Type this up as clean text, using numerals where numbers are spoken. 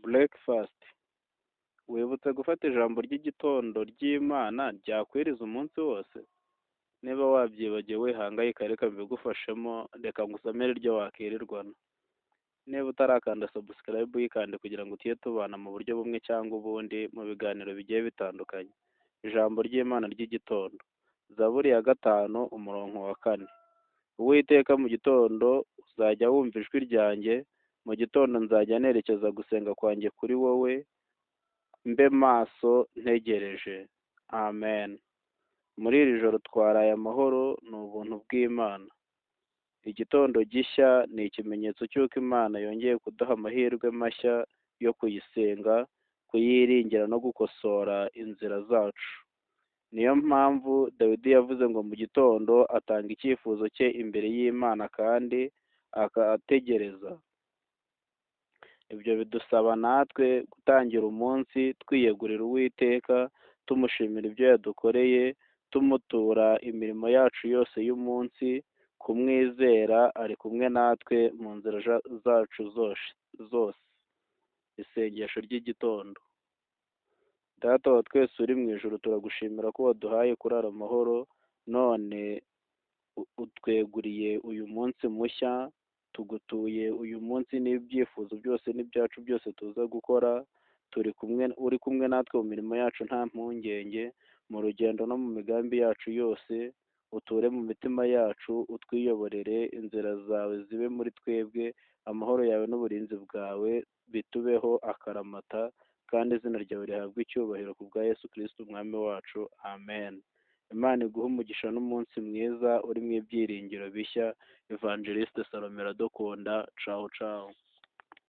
Breakfast. Wibutse gufata ijambo ry'igitondo ry'Imana ryakwiriza umunsi wose? Niba wabyibagiwe wihangayika, reka mbigufashemo, reka ngusomere iryo wakirirwana. Niba utarakanda subscribe, uyikande kugira ngo tujye tubana mu buryo bumwe cyangwa ubundi mu biganiro bigiye bitandukanye. Ijambo ry'Imana ry'igitondo. Zaburi ya 5 umurongo wa 4. Uwiteka, mu gitondo uzajya wumva ijwi ryanjye, mu gitondo nzajya nerekeza gusenga kwanjye kuri wowe, mbe maso ntegereje. Amen. Muri iri joro twaraye amahoro, ni ubuntu bw'Imana. Igitondo gishya ni ikimenyetso cy'uko Imana yongeye kuduha amahirwe mashya yo kuyisenga, kuyiringira no gukosora inzira zacu. Niyo mpamvu Dawidi yavuze ngo mu gitondo atanga icyifuzo cye imbere y'Imana kandi akategereza. Ibyo bidusaba natwe gutangira umunsi twiyegurira Uwiteka, tumushimira ibyo yadukoreye, tumutura imirimo yacu yose y'umunsi, kumwizera ari kumwe natwe mu nzira zacu zose. Isengesho ry'igitondo. Data wa twese uri mu ijuru, turagushimira ko waduhaye kurara amahoro, none utweguriye uyu munsi mushya. Tugutuye uyu munsi n'ibyifuzo byose n'ibyacu byose tuza gukora. Turi kumwe, uri kumwe natwe mu mirimo yacu nta mpungenge, mu rugendo no mu migambi yacu yose. Uture mu mitima yacu, utwiyoborere, inzira zawe zibe muri twebwe, amahoro yawe n'uburinzi bwawe bitubeho akaramata, kandi izina ryawe rihabwe icyubahiro ku bwa Yesu Kristo Umwami wacu. Amen. Imana iguhe umugisha n'umunsi mwiza urimo ibyiringiro bishya. Evangeliste Salome Iradukunda. Cawu cawu.